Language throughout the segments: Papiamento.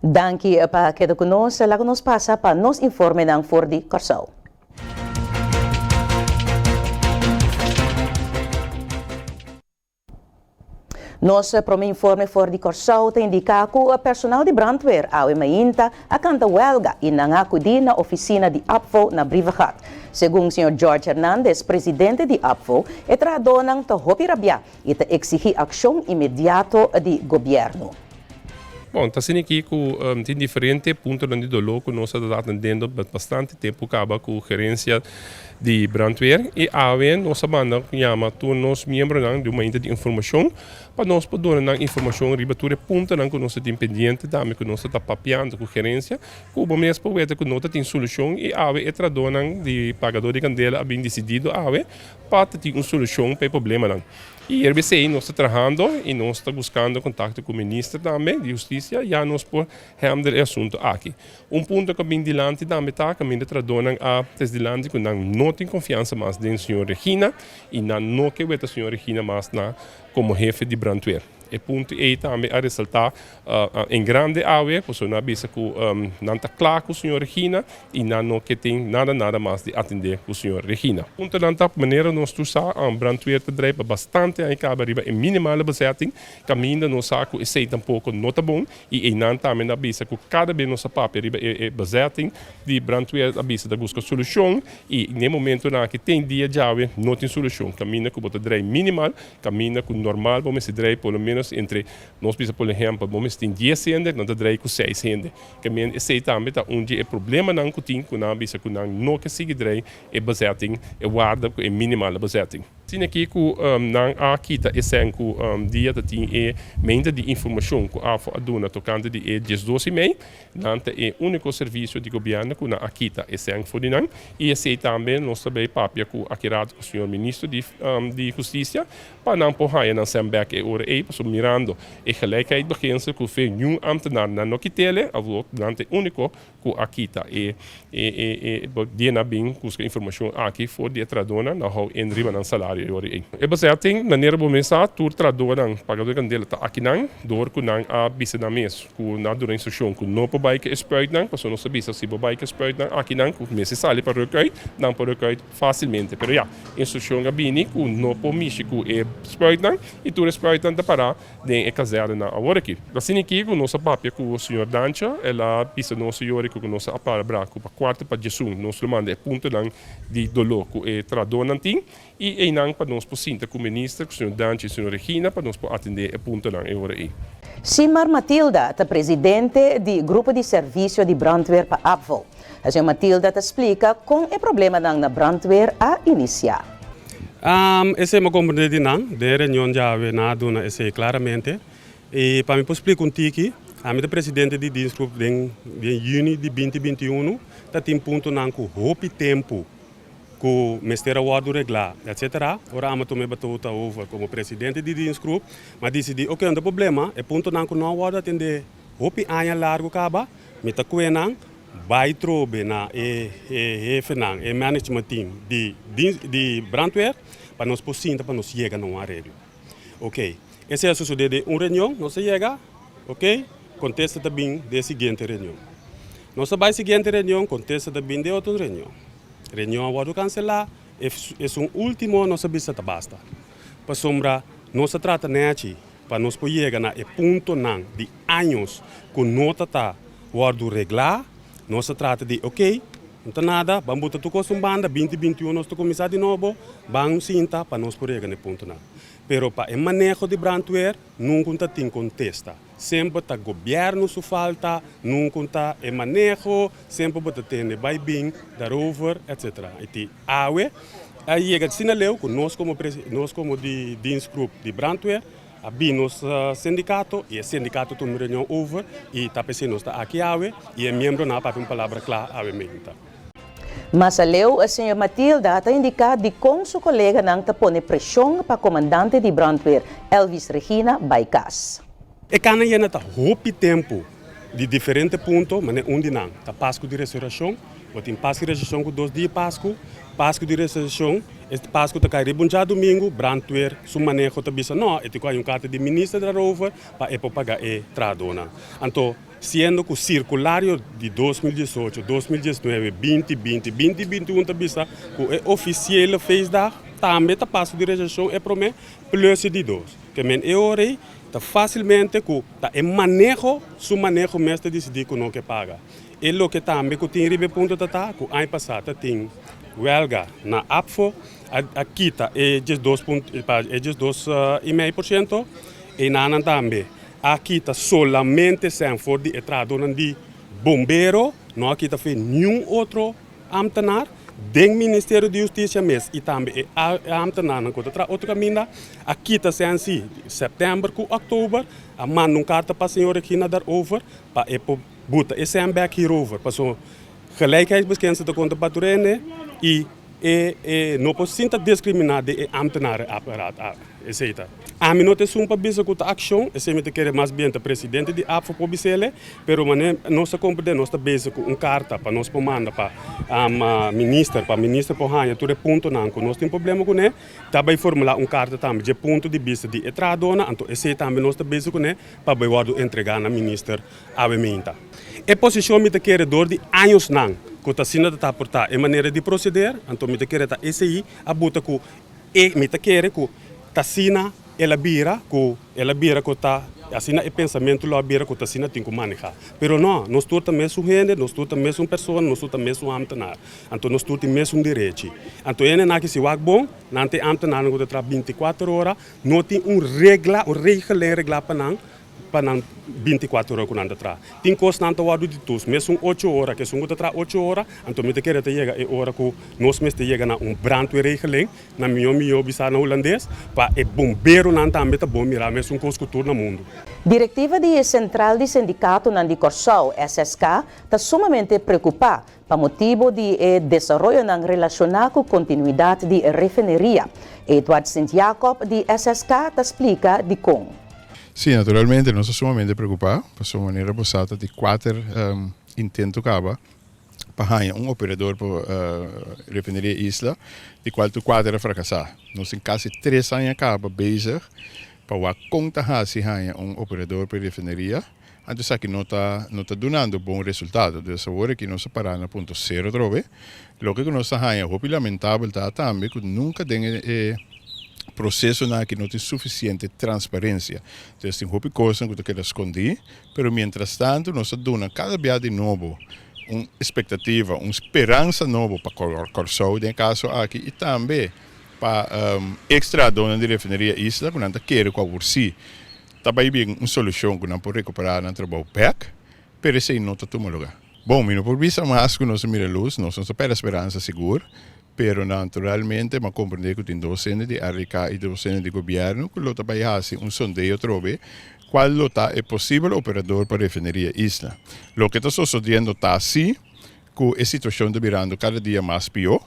Danki pa keda ku nos. Laga nos pasa pa nos informenan for di Kòrsou. Nos prome informe for di Kòrsou ta indiká ku personal di brandweer awe mainta a kanta wèlga i nan a akudí na ofisina di ABVO na Brievengat. Segun señor George Hernandez, presidente di ABVO, e trahadónan ta hopi rabiá i ta eksigí akshon inmediato di gobièrnu. Bon, ta asina aki ku tin diferente puntonan di doló ku nos a ta atendendo bastante tempu kaba ku gerensia di brandweer i awe nos a manda yama tur nos miembronan di un mainta di informashon pa nos por duna nan informashon riba tur e puntonan ku nos ta tin pendiente tambe ku nos ta papiando ku gerensia ku bo mes por weta ku no ta tin solushon i awe e trahadónan di pagadó di kandela a bin disidido awe pa ta tin un solushon pa e problemanan. I yerba esei nos ta trahando i nos ta buskando kontakto ku minister tambe di hustisia ya nos por hèndel e asuntu aki. Un punto ku a bin dilanti tambe ta kaminda trahadónan a tes dilanti ku nan no tin konfiansa mas den señor Regina i nan no ke weta señor Regina mas na komo hefe di brandweer. E punto ei tambe a resaltá en grande awe pasobra nan a bisa ku nan ta kla ku señor Regina i nan no ke tin nada nada mas di atendé ku señor Regina. Puntonan ta manera nos tur sa brandweer ta drai pa bastante aña kaba riba e minimale bezetting kaminda nos sa ku esei tampoko no ta bon I einan tambe nan a bisa ku kada bes nos a papia riba e bezetting di brandweer a bisa ta buska solushon i n'e momentonan aki ten dia djawe no tin solushon. Kaminda ku bo ta drei minimal, kaminda ku normal bo mester drei por lo menos entre, nos bisa por ehempel bo mester tin dies hende, nan ta drei ku seis hende. Kaminda esei tambe ta un di e problemanan ku tin ku nan a bisa ku nan no ke sigui drei e bezetting, e warda ku e minimale bezetting. Asina aki ku nan a kita e sèn ku dia ta tin e meinta di informashon ku AFO a duna tokante di e diesdos i mei. Nan ta e úniko servisio di gobièrnu ku nan a kita e sèn for di nan. I esei tambe nos ta bay papia ku aki rato ku señor minister di di hustisia pa nan por haña nan sèn bèk e ora ei pasobra mirando e gelijkheidbeginsel ku fe niun ámtenar nan no kit'ele awor nan ta e úniko ku a kita e e e e dia nan bin buska informashon aki for di e trahadónan nan hou in riba nan salario e ora ei. E bezetting, manera bo mes sa, tur trahadónan pagadó di kandela ta akinan dor ku nan a bisa nan mes ku nan a duna instrukshon ku no por bai ku e spuitnan pasobra nos a bisa si bo bai ku e spuitnan akinan ku mester sali pa ruk uit nan por ruk uit fasilmente pero ya instrukshon a bini ku no por mishi ku e spuitnan i tur e spuitnan ta pará den e kazèrnenan awor aki. Asina ki ku nos a papia ku señor Dancha, el a bisa nos señor ku nos a palabrá ku pa kuarto pa diesun nos lo manda e puntonan di doló ku e trahadónan tin i einan pa nos por sinta ku minister, ku señor Dancha i señor Regina pa nos por atendé e puntonan e ora ei. Simar Matilda ta presidente di Grupo di Servisio di Brandweer pa ABVO. Señor Matilda ta splika kon e problemanan na brandweer a inisiá. Esei mi a komprendé di nan den e reunion djawe nan a duna esei klaramente. I pa mi por splika un tiki, ami ta presidente di dienstgroep den den yüni di binti binti unu ta tin puntonan ku hopi tempu ku mester a wòrdu reglá etsetera. Ora ami a tuma e batouta over komo presidente di dienstgroep mi a disidí oke no ta problema e puntonan ku no a wòrdu atendé hopi aña largu kaba mi ta kue nan Bai trobe na e hefenan, e management team di di brandweer pa nos por sinta pa nos yega na un areglo. Ok, esei a sosode den un reunion, nos a yega, ok, kontesta ta bin den e siguiente reunion. Nos a bai siguiente reunion, kontesta ta bin den otro reunion. Reunion a wòrdu kanselá, esun ultimo nos a bisa ta basta. Pasobra nos a trata nèchi pa nos por yega na e puntonan di años ku no ta ta wòrdu reglá, nos a trata di ok, no ta nada, ban buta tur kos un banda, binti binti un nos ta kuminsá di nobo, ban sinta pa nos por yega na e puntonan. Pero pa e maneho di brandweer nunka un ta tin kontesta. Semper ta gobièrnu su falta, nunka un ta e maneho, semper bo ta tende bai bin daarover, etcetera. I ti awe a yega asina leu ku nos komo nos komo di dienstgroep di brandweer a bin nos sindikato i e sindikato tuma reunion over i ta p'esei nos ta aki awe i e miembronan a papia un palabra kla awe meinta. Mas aleu, señor Matilda ta indiká dikon su koleganan ta pone preshon pa komandante di brandweer Elvis Regina bai kas. E kana yena ta hopi tempu di diferente punto, manera un di nan ta Pasku di Resurashon. Bo tin Pasku di Resurashon ku dos dia Pasku. Pasku di Resurashon, e Pasku ta kai riba un djadumingu, brandweer su maneho ta bisa no, e tin ku hay un karta di minister daarover pa e por paga e trahadónan. Anto. Siendo ku sirkulario di 2018, 2019, 2020, 2021 ta bisa ku e ofisiele feestdag tambe ta paso di reseshon e promé plus e di dos. Ke men e ora ei ta fásilmente ku ta e maneho su maneho mes ta disidí ku no ke paga. E loke tambe ku tin riba e punto ta ta ku aña pasá ta tin wèlga na APFO a a kita e diesdos punt e diesdos i mei por siento. Einanan tambe a kita solamente sèn for di e trahadónan di bombero, no a kita fe niun otro ámtenar den Ministerio di Hustisia mes i tambe e ámtenarnan ku ta traha otro kaminda a kita sèn si sèptèmber ku òktober a manda un karta pa señor Regina daarover pa e por buta e sèn bèk hierover pasobra gelijkheidsbeginsel ta konta pa tur hende i E e no por sinta diskriminá den e ámtenarenapparaat a esei ta. Ami no ta esun pa bisa ku ta akshon, esei mi ta kere mas bien ta presidente di APFA por bis'ele, pero manera nos ta komprendé nos ta bezig ku un karta pa nos por manda pa minister, pa minister por haña tur e puntonan ku nos tin problema kuné, ta bai formulá un karta tambe dje punto di bista di e trahadónan, anto esei tambe nos ta bezig kuné pa bai wòrdu entregá na minister Awe meinta. E posishon mi ta kere dor di añosnan ku ta asina ta ta portá e manera di proseder, anto mi ta kere ta esei a buta ku e mi ta kere ku ta asina el a bira ku el a bira ku ta asina e pensamentu lo a bira ku ta asina tin ku manehá. Pero no, nos tur ta mesun hende, nos tur ta mesun persona, nos tur ta mesun ámtenar. Anto nos tur tin mesun derechi. Anto hendenan aki si wak bon, nan ta e ámtenarnan ku ta traha binti kuater ora, no tin un regla, un regeling reglá pa nan pa nan 24 ora ku nan ta traha. Tin kosnan ta wòrdu di tus mesun ocho ora, ke esun ku ta traha ocho ora, anto mi ta kere ta yega e ora ku nos mester yega na un brandweerregeling, na mihó mihó bisa na hulandes, pa e bomberonan tambe ta bon mira mesun kos ku tur na mundu. Direktiva di e Sentral di Sindikatonan di Kòrsou, SSK, ta sumamente preokupá pa motibu di e desaroyonan relashoná ku kontinuidat di e refineria. Edward Sint Jacob di SSK ta splika dikon. Sí, naturalmente nos ta sumamente preokupá, pasobra manera bo sa ta di kuater intento kaba pa haña un operador pa refineria Isla, di kual tur kuater a frakasá. Nos tin kasi tres aña kaba bezig pa wak kon ta hasi haña un operador pa e refineria. Anto esaki no ta no ta dunando bon resultado. Dus awor aki nos a para na punto sero atrobe. Loke ku nos ta haña hopi lamentabel ta tambe ku nunka den e e prosesonan aki no tin sufisiente transparensia. Dus tin hopi kosnan ku ta keda skondí, pero mientrastanto nos ta duna kada bia di nobo un espektativa, un speransa nobo pa Kòrsou den e kaso aki i tambe pa eks trahadónan di Refineria Isla ku nan ta kere ku awor sí Ta bai bin un solushon ku nan por rekuperá nan trabou bèk, pero esei no ta tuma lugá. Bon, mi no por bisa mas ku nos a mira lus, nos no ta pèrdè speransa sigur, pero naturalmente mi a komprendé ku tin dos hende di RDK i dos hende di gobièrnu ku lo ta bai hasi un sondeo atrobe kual lo ta e posibel operador pa Refineria Isla. Loke ta sosodiendo ta si ku e situashon ta birando kada dia mas pió.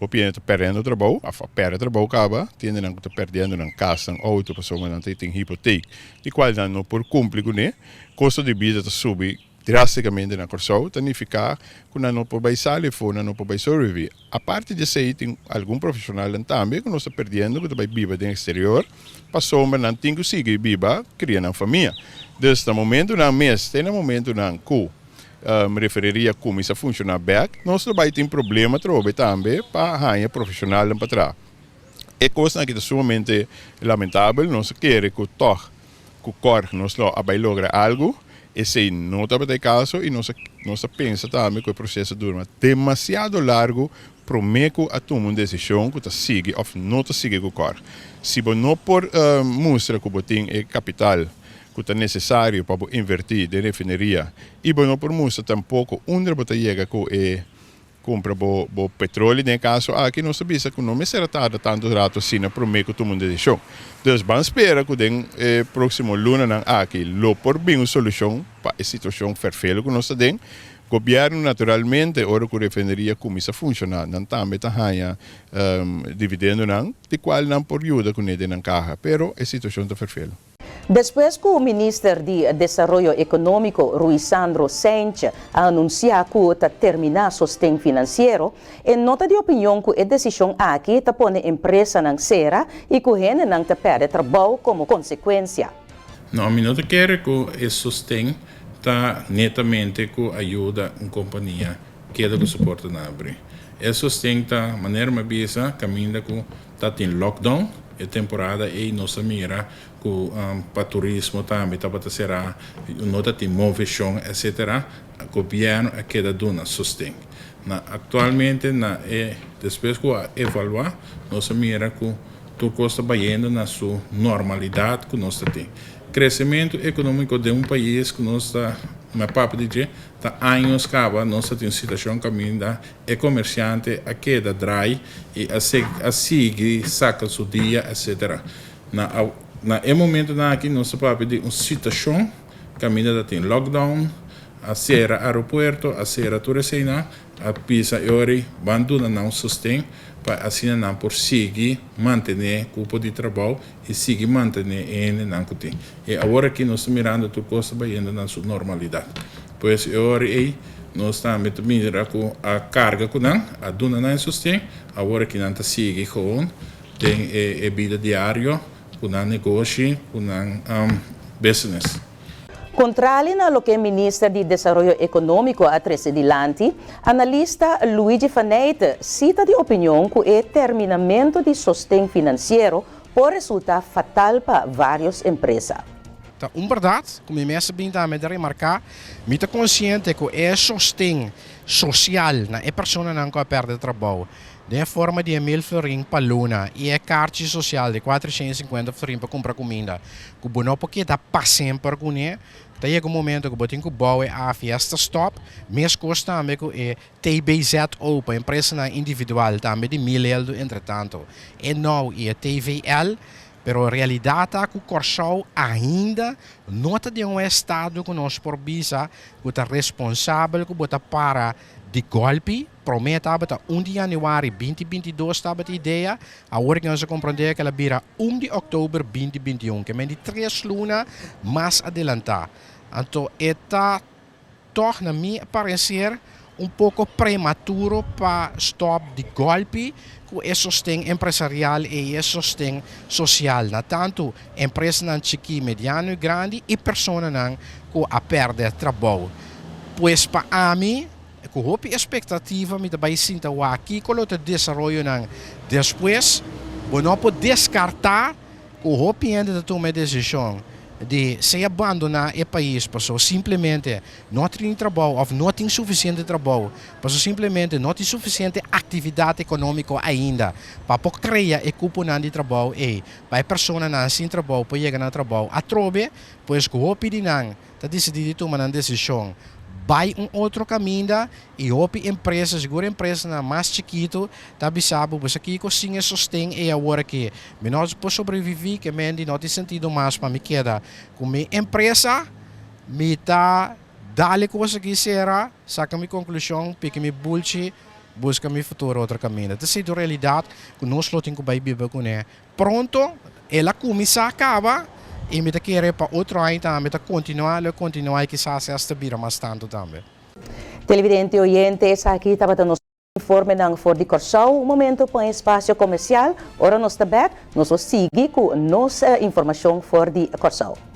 Hopi hende ta pèrdiendo trabou, òf a pèrdè trabou kaba, tin hendenan ku ta pèrdiendo nan kas, nan outo, pasobra nan ta tin hipotek, di kual nan no por kumpli kuné. Kosto di bida ta subi drástikamente na Kòrsou, ta nifiká ku nan no por bai sali afó, nan no por bai sobreviví. Aparte di esei, tin algun profeshonalnan tambe ku nos ta pèrdiendo ku ta bai biba den eksterior, pasobra nan tin ku sigui biba, kria nan famia. Dus na momentunan mes, te na momentunan ku. Refineria cuminsa funciona bek, nos lo bay tin problema atrobe tambe pa haña profesionalnan pa traha. E cosnan aki ta sumamente lamentabel, nos a kere cu tog cu Korg nos lo a bay logra algo, esey no tabata e caso y nos a nos a pensa tambe cu e proceso a dura demasiado largo prome cu a tuma un decision cu ta sigui of no ta sigui cu Korg. Si bo no por mustra cu bo tin e capital ku ta nesesario pa bo invertí den refineria i bo no por mustra tampoko unda bo ta yega ku e kumpra bo bo petroli. Den e kaso aki nos ta bisa ku no mester a tarda tantu rato asina promé ku tuma un desishon. Dus ban spera ku den e próksimo lunanan aki lo por bin un solushon pa e situashon fèrfelu ku nos ta den. Gobièrnu naturalmente ora ku refineria kuminsá funshoná nan tambe ta haña dividendonan di kual nan por yuda kuné den nan kaha, pero e situashon ta fèrfelu. Despues ku Minister di Desaroyo Ekonómiko Ruisandro Cijntje a anunsiá ku ta terminá sosten finansiero, e no ta di opinion ku e desishon aki ta pone empresanan sera i ku hendenan ta pèrdè trabou komo konsekuensia. No, mi no ta kere ku e sosten. ta netamente ku a yuda un kompania keda ku su portanan abrí. E sosten ta, manera mi a bisa, kaminda ku ta tin lockdown, e temporada ei nos a mira ku pa turismo tambe tabata será, no ta tin moveshon etcetera, gobièrnu a keda duna sosten. Na aktualmente na e despues ku a evaluá nos a mira ku tur kos ta bayendo na su normalidat ku nos ta tin. Kresementu ekonómiko den un pais ku nos ta mi a papia di dje ta años kaba nos ta tin un situashon kaminda e komersiante a keda drai i a a sigui saka su dia etcetera. Na na e momentunan aki nos ta papia di un situashon kaminda ta tin lockdown, a sera aeropuerto, a sera tur eseinan, a bisa e ora ei ban duna nan un sosten pa asina nan por sigui mantené kupo di trabou i sigui mantené e hendenan ku tin. I awor aki nos ta mirando tur kos ta bayendo na su normalidat. Pues e ora ei nos tambe ta mira ku a karga ku nan, a duna nan e sosten, awor aki nan ta sigui gewoon den e bida diario ku nan negoshi, ku nan business. Kontrali na loke minister di Desaroyo Ekonómiko a trese dilanti, analista Luigi Faneyte si ta di opinion ku e terminamentu di sosten finansiero por resultá fatal pa vários empresa. Ta un bèrdat ku mi mes a bin tambe ta remarká, mi ta konsiente ku e sosten sosial na e personanan ku a pèrdè trabou den e forma di e mil florin pa luna i e karchi sosial di 450 florin pa kumpra kuminda ku bo no por keda pa semper kuné, ta yega un momento ku bo tin ku bou e af i esta stòp, meskos tambe ku e TBZO pa empresanan individual tambe di mil eldo entretanto e now i e TVL, pero realidat ta ku Kòrsou ainda no ta den un estado ku nos por bisa ku ta responsabel ku bo ta para di gòlpi. Promé tabata un di yanüari binti 22 tabata idea, awor ku nos a komprondé ku el a bira un di òktober 2021, ke men di tres luna mas adelantá. Anto e ta tòg na mi pareser un poko prematuro pa stòp di gòlpi ku e sosten empresarial ei e sosten sosial na tantu empresanan chikí, mediano i grandi i personanan ku a pèrdè trabou. Pues pa ami ku hopi espektativa mi ta bai sinta wak kiko lo ta desaroyonan despues. Bo no por deskartá ku hopi hende ta tuma e desishon di sea bandoná e pais pasobra simplemente no tin trabou òf no tin sufisiente trabou, pasobra simplemente no tin sufisiente aktividat ekonómiko ainda pa por krea e kuponan di trabou ei pa e personanan sin trabou por yega na trabou atrobe. Pues ku hopi di nan ta disidí di tuma nan desishon bai un otro kaminda i hopi empresa, sigur empresanan mas chikitu, ta bisa bo, bo sa kiko, sin e sosten ei awor aki mi no por sobreviví, ke men di no tin sentido mas pa mi keda ku mi empresa, mi ta dal e kos aki sera, saka mi konklushon, piki mi bulchi, buska mi futuro otro kaminda. Ta sido realidat ku nos lo tin ku bai biba kuné Pronto el a kuminsá kaba i mi ta kere pa otro aña tambe ta kontinuá, lo e kontinuá i kisas esta bira mas tantu tambe. Televidente oyente, esaki tabata nos informenan for di Kòrsou. Un momento pa un espasio komersial. Ora nos ta bèk, nos lo sigui ku nos informashon for di Kòrsou.